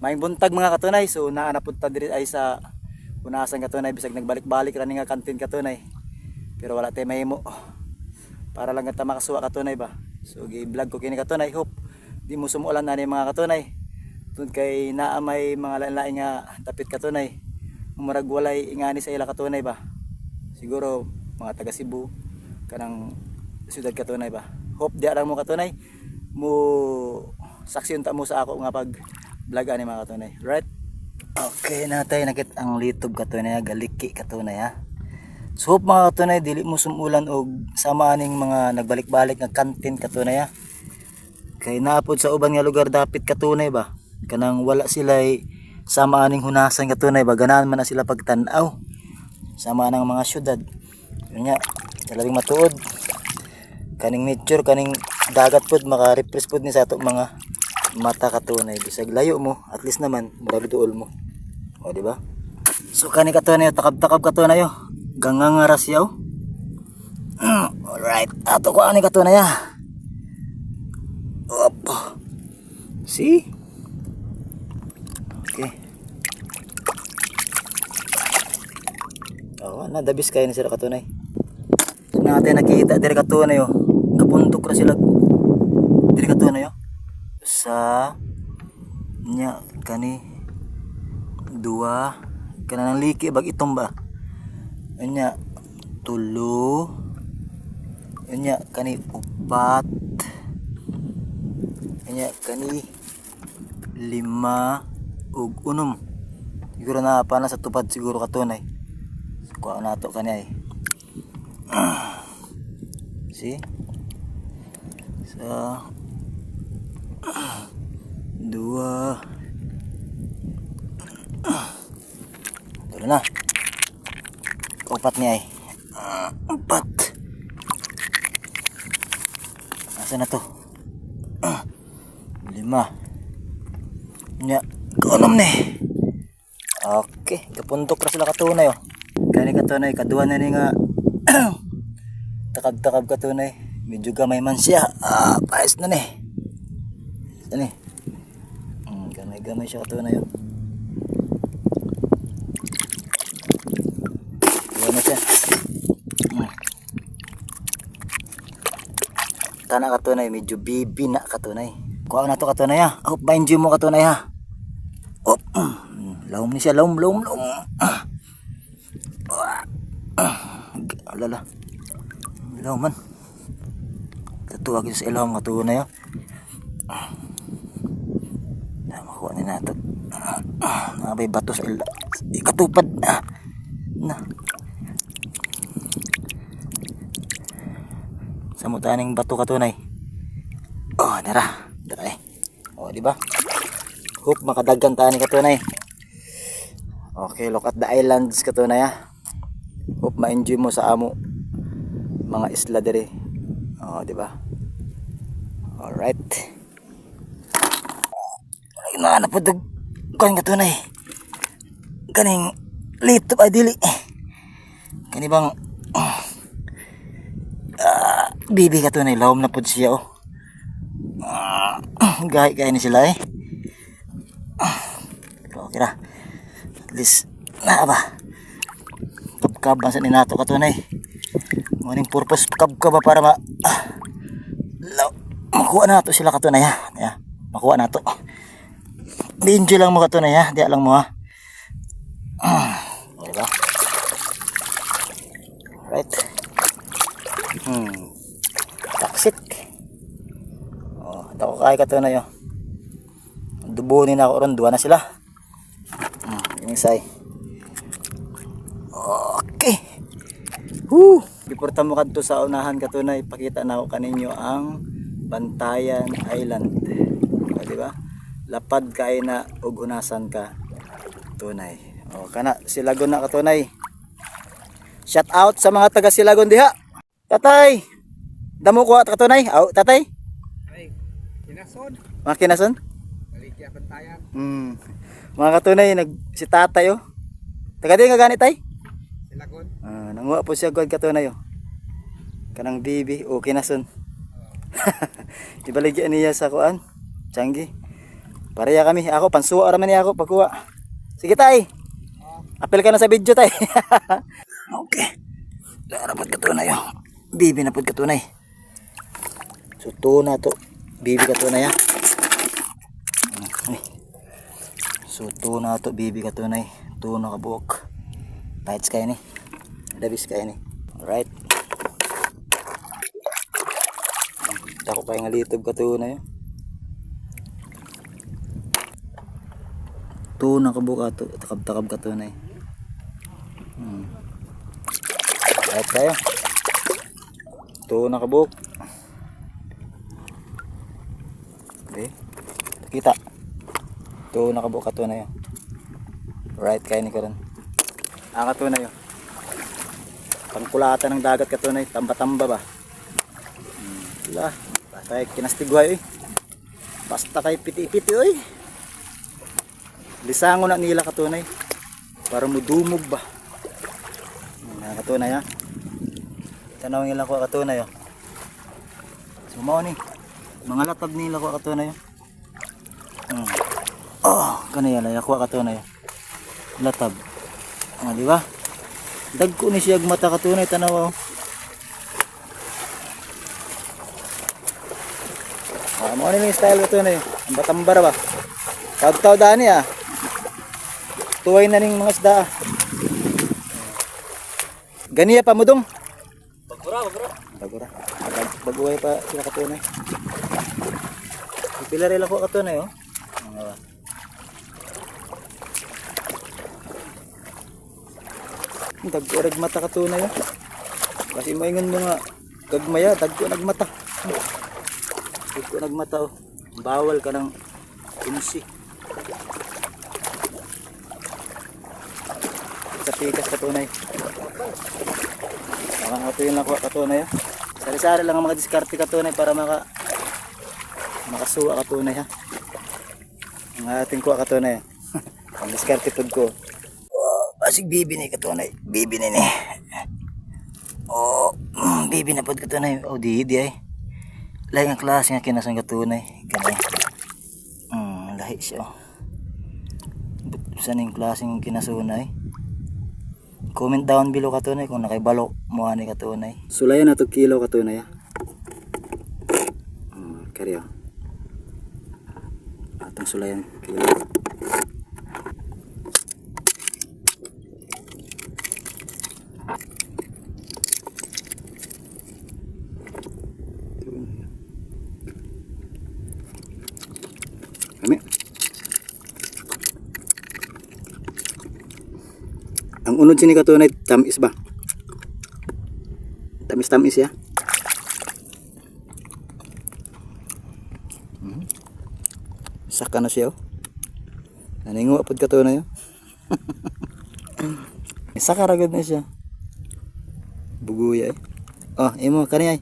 Maayong buntag, mga katunay. So naa na punta diri ay sa unasan, katunay, bisag nagbalik-balik ra ni nga kantin, katunay. Pero wala tay mahimo. Para lang ta makasuwa, katunay ba. So gi-vlog ko kini, katunay. Hope di mo sumulan ani, mga katunay. Tungod kay naa may mga lain-lain nga dapit, katunay. Murag walay ingani sa ila, katunay ba. Siguro mga taga Cebu, kanang syudad, katunay ba. Hope di lang mo, katunay, mo saksi unta mo sa ako nga pag vlog ani, mga katunay. Right? Okay natay nakit ang litob, katunay, galiki, katunay ha. So hope, mga katunay, dili mo sumulan og sama aning mga nagbalik-balik nga kantin, katunay ha. Kay naapod sa uban nga lugar dapit, katunay ba. Kanang wala sila sama aning hunasan, katunay ba. Ganahan man na sila pagtan-aw sama ng mga syudad. Yun nga, labing matuod kaning nature, kaning dagat pod, maka-refresh pod ni sa ato mga mata, katunay. Bisag layo mo, at least naman murag duol mo. O, di ba? So kani, katunay, takab-takab, katunay oh. Gangangara siya oh. Alright, ato ko ani, katunay ah. Op. See? Okay. Oh, na dabis kayo na sila, katunay. So, natin nakita diri, katunay oh. Kapuntok ra sila diri, katunay oh. Sa nya kani duwa kanang liki bag itom ba. Nya tulo. Nya kani upat. Nya kani lima ug unom. Siguro na pa na sa tupad siguro, katunay. Kuha na to kani ay. See? Sa dua. Tulo na. Upat niya ay. Ah, upat. Asa na to? Ah, lima. Nya, kaunom ni. Okay, kapuntok na sila, katunay oh. Kani, katunay, kaduha na ni nga takab-takab, katunay. Medyo gamay man siya. Ah, paes na ni. Ano ni? Gamay-gamay siya, katunay oh. Duha na siya. Tana, katunay, medyo bibi na, katunay. Kuha na to, katunay ha. Oh, mind you mo, katunay ha. Oh, lawom ni siya, lawom, lawom, lawom. Ah. Ah. Alala. Ilaw man. Tatuwag sa ilaw, katunay oh. Na makuha ni nato. Ah, may bato sa ila. Ikatupad na. Na. Sa mutaning bato, katunay. Oh, dara. Dara eh. Oh, di ba? Hope makadaghan tayo ni, katunay. Okay, look at the islands, katunay ah. Hope ma-enjoy mo sa amo mga isla diri. Oh, di ba? Alright. Ay, na na pud kuan, katunay. Kaning lito ay dili. Kani bang ah, bibi, katunay, lawom na pud siya oh. Ah, gahi kay ni sila eh. Pero okay ra. At least na ba. Kabkab man sa ni nato, katunay. Morning purpose kabkab ba para ma ah, makuha na nato sila, katunay ha. Ya, makuha na to. Di-enjoy lang mo, katunay ha. Di lang mo ha. Ah, diba? Right. Taksit. Oh, dako kay, katunay oh. Dubunin na ako ron, duwa na sila. Yung say. Okay. Woo! Before ta mo kadto sa unahan, katunay, pakita na ako kaninyo ang Bantayan Island. O, di ba? Lapad kay na og hunasan ka, tunay. O kana Silagon na, katunay. Shout out sa mga taga Silagon diha. Tatay. Damo ko katunay. Aw, tatay. Ay, kinason. Mga kinason? Balikya Bantayan. Mga katunay, nag si tatay oh. Taga di nga gani, tay? Silagon. Ah, nanguha po siya god, katunay oh. Kanang bibi o kinason. Ibaligya niya sa kuan. Changi. Pareha kami. Ako, pansuwa raman niya ako pagkuha. Sige, tay. Apel ka na sa video, tay. Okay. Dara pod katunay, oh. Bibi na pod katunay. So tuna to. Bibi katunay ha. Ay. So tuna to, bibi katunay. Tuna ka buok. Tights kayo ni. Dabis kayo ni. Alright. Dako kayo nga litob katunay, oh. Tuna ka buok ato. Takab-takab katunay. Alright tayo. Tuna ka buok. Okay. Kita. Ito nakabuo ka na yun. Right, kaya ni karon. Ah, katunay yun. Pangkulatan ng dagat, katunay. Tamba-tamba ba? La. Basta kay kinastigway eh. Basta kay piti-piti oy. Lisango na nila, katunay. Para mudumog ba? Katunay ha. Tanaw nila ko, katunay, oh. So mao ni. Mga latag nila ko, katunay, oh. Oh, kanaya na yakuha, katunay. Latab. Ah, di ba? Dagko ni siya mata, katunay, tanaw, oh. Ah, mao ni style, katunay. Ang batambara ba? Tawd-tawd ani ah. Tuway na ning mga isda ah. Ganiya pa mo dong. Bagura, bagura. Bagura. Baguhay pa sila, katunay. Pila rin ako, katunay, oh. Mga dagko rag mata, katunay, oh. Kasi maingon mo nga gagmaya, dagko nagmata. Dagko nagmata, oh. Bawal ka ng insi. Sa pikas, katunay. Baka nga ito yung nakuha, katunay, ah. Sari-sari lang ang mga diskarte, katunay, para makasuwa, katunay, ha. Ang ating kuha, katunay, ah. Ang diskarte pod ko. Oh, basig bibi ni, katunay. Bibi ni ni. Oh, bibi na pod, katunay. Oh, di di ay. Lahi ang klase nga kinasan, katunay. Ganay. Lahi siya, oh. Saan yung klaseng kinasunay? Comment down below, katunay, kung nakaibalo mo ani, katunay. Sulayan na to kilo, katunay, ah. Karyo. Atong sulayan kilo. Kami. Ang unod sini, katunay, tamis ba? Tamis-tamis ya. Saka na siya, oh. Naninguha pod, katunay, oh. Saka ra gud na siya. Buguya eh. Oh, imo kani ay.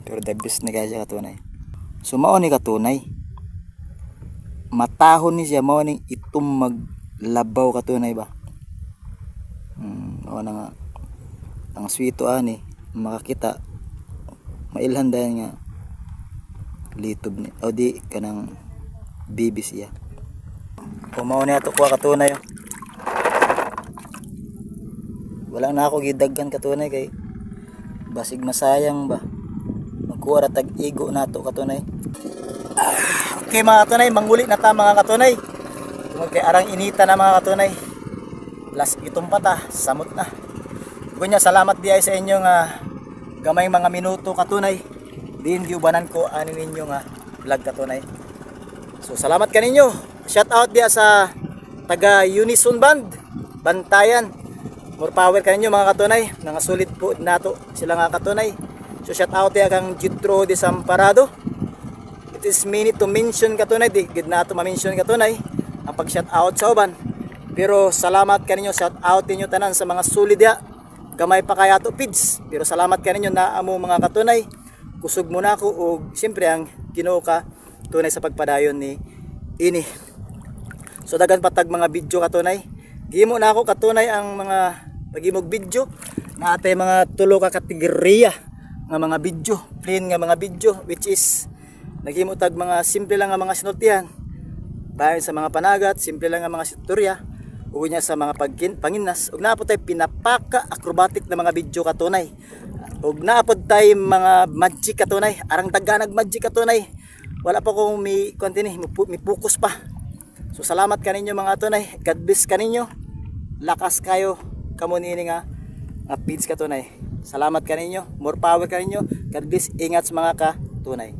Pero the best na kaya siya, katunay. So mao ni, katunay. Matahon ni siya, mao ni itom maglabaw, katunay ba. Mao na nga ang swito ani makakita mailhan dayon nga litob ni o di kanang bibi siya. Mao ni ato kuha, katunay, oh. Wala na ako gidaghan, katunay, kay basig masayang ba. Magkuha ra tag igo nato, katunay. Ah, okay mga katunay, manguli na ta mga katunay. Tungod kay arang inita na mga katunay. Plus itong pata, samot na. Gunya, salamat di ay sa inyong gamay mga minuto, katunay. Din giubanan ko ani ninyo nga vlog, katunay. So salamat kaninyo. Shout out diya sa taga Unison Band, Bantayan. More power kaninyo mga katunay. Mga sulit po nato sila nga katunay. So shout out diya kang Jitro de Samparado. It is minute to mention, katunay, di gid nato ma-mention, katunay, ang pag shout out sa uban. Pero salamat kaninyo, shout out ninyo tanan sa mga sulit diya. Gamay pa kaya to pids. Pero salamat kaninyo na amo mga katunay. Kusog mo na ako og siyempre ang Ginoo ka tunay sa pagpadayon ni ini. So dagan patag mga video, katunay. Gihimo na ako, katunay, ang mga paghimog video na atay mga tulo ka kategorya nga mga video, plain nga mga video which is Naghimo tag mga simple lang nga mga sinultihan. Bahin sa mga panagat, simple lang nga mga istorya ug niya sa mga pagkin panginas ug naa pod tay pinapaka acrobatic na mga video, katunay. Ug naa pod tay mga magic, katunay. Arang taganag magic, katunay. Wala pa ko mi kuan ni mi focus pa. So salamat kaninyo, mga tunay. God bless kaninyo. Lakas kayo kamo niini nga feeds, katunay. Salamat kaninyo. More power kaninyo. God bless. Ingat sa mga katunay.